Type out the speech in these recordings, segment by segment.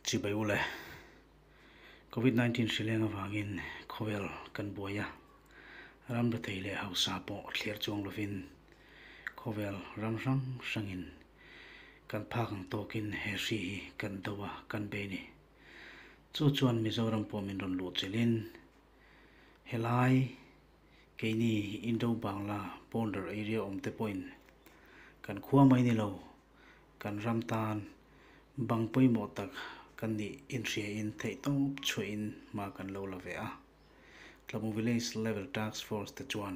Chibai ule. Covid-19 hrileng avangin khawvel kan buai a, ram rethei leh hausa pawh thlir chuang lovin khawvel ram hrang hrangin kan phak ang tawkin he hri hi kan do a, kan bei ni. Chu chuan Mizoram pawh min rawn luh chilhin helai keini Indo-Bangla border area awmte pawhin kan khua mai ni lo, kan ram tan bang pawimawh tak kan nih inhriain theihtawp chhuahin hma kan lo la ve a. Tlabung Village Level Task Force te chuan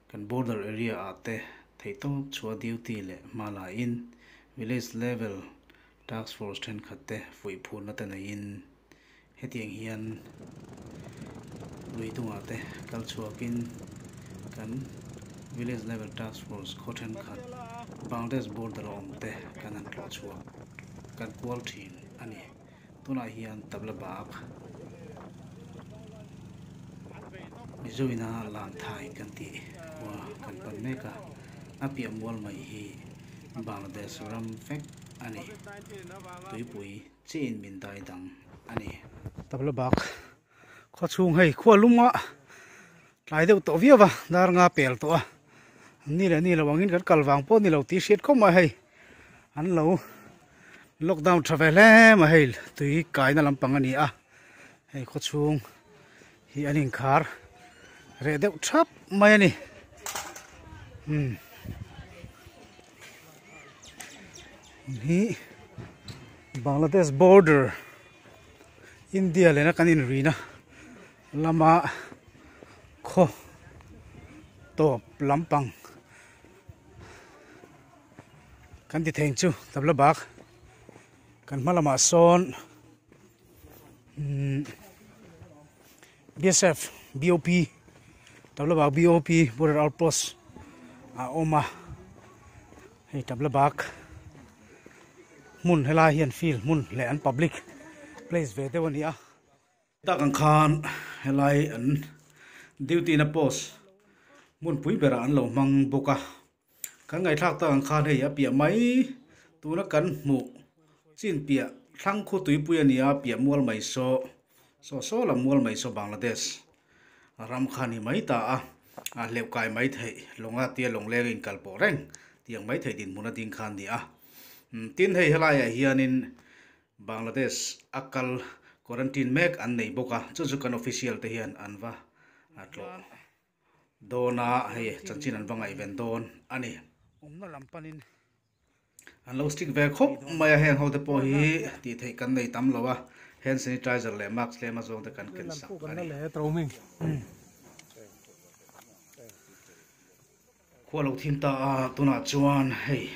kan border area ah te theihtawp chhuah duty leh hma lain Village Level Task Force thenkhat te fuih phurna te neiin hetiang hian lui dungah te kal chhuakin kan Village Level Task Force khaw thenkhat Bangladesh border a awm te kan han tlawh chhuak kan kual thin a ni. Tunah hian tabla bak Mizo ina lan thai kan tih khua kan pan mek a, a piah mual mai hi Bangladesh ram vek a ni. Tuipui chiin min dai dang a ni. Tabla bak khaw chhung hei khua lunga tlai deuh tawh viau va, dar nga pel tawh a, an ni leh ni lo angin kan kal vang pawh ni lo tih hriat khawp mai hei an lo lockdown tha ve hle mai hei tui kaina lampang a ni a, hei khaw chhung hi an inkhar reh deuh thap mai a ni umm hi Bangladesh border. India lena kan inrina lama khaw tawp lampang kan ti thei chu tabla bak kan hma lamah sawn umm BSF BOP tabla bak BOP border outpost a awm a hei tabla bak. Hmun helai hian field hmun leh an public place ve deuh a ni a. Tak ang khan helai an duty na post hmunpui berah an lo hmang bawk a. Kan ngaihthlak tak ang khan hei a piah mai tuna kan hmuh chin piah thlang khu tuipui a ni a piah mual mai saw saw saw lam mual mai saw Bangladesh ram kha a ni mai ta a, a hleuh kai mai theih lawnga tia lawngleng a inkal pawh reng tiang mai theih dinhmun a ding kha a ni a. Tin hei helaiah hianin Bangladesh a kal quarantine mek an nei bawk a, chu chu kan official te hian an va tlawh dawn a, hei chanchin an va ngaihven dawn a ni. Awmna lam panin An lo strict ve khawp mai a, heng ho te pawh hi tih theih kan nei tam lo a, hand sanitizer leh mask tlem a zawng te kan ken sak a ni. Khua lo thim ta a, tunah chuan hei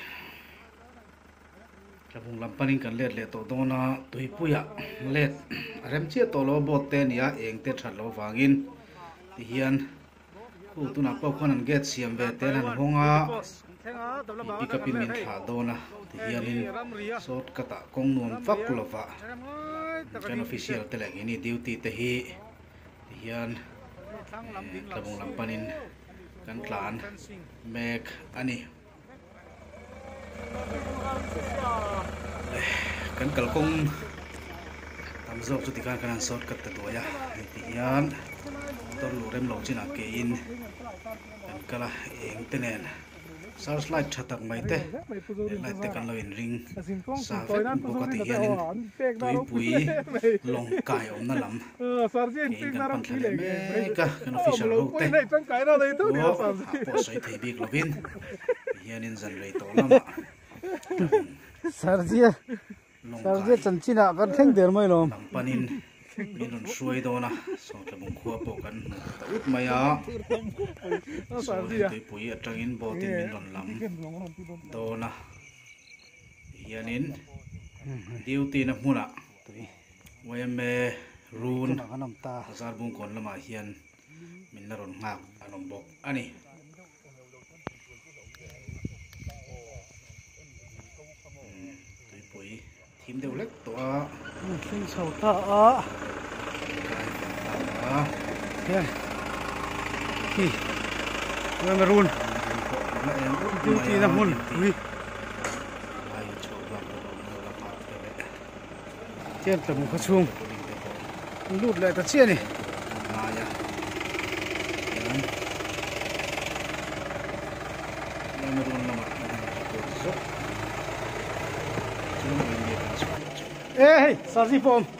Tlabung lam panin kan let leh tawh dawn a, tuipuiah let a rem chiah tawh lo a, boat te a ni a, eng te that loh avangin tihian Khu tunah pawh khuan an gate siam ve tel an hawng a, ih pick up in min thlah dawn a tihianin short cut ah kawng nuam vak lova kan official te leh keini duty te hi tihian tlabung lam panin kan tlan mek a ni. Kan kalkawng tam zawk chu tikhan kan han short cut ta duai a hei ti hian motor luh rem lo chinah ke in kan kal a eng te nen search light tha tak mai te leh light te kan lo in ring sa vek bawk a ti hianin tuipui lawng kai awmna lam ke in kan pan thla leh mek a kan official ho te pawh ah pawh sawi thei bik lovin. Hianin zan rei tawh lamah Sarjia Sarjia chanchinah kan thleng der mai lawm. Lam panin min rawn hruai dawn a, Sawngtlabung khua pawh kan hmu ta ut mai a. Sawn tuipui atangin boat in min rawn lam dawn a. Hianin duty na hmunah yma run bazar bungkawn lamah hian min la rawn nghak an awm bawk a ni. Tuipui thim deuh hlek tawh a. An thleng chho ta a. Kai fel ta a. Hian hi Cameroon duty na hmun pui. Lai chhuah bak pawh a awm lo a nghak te leh. Tian tlabung khaw chhung an lut leh ta chiah a ni. E hei sarzi pawh a awm.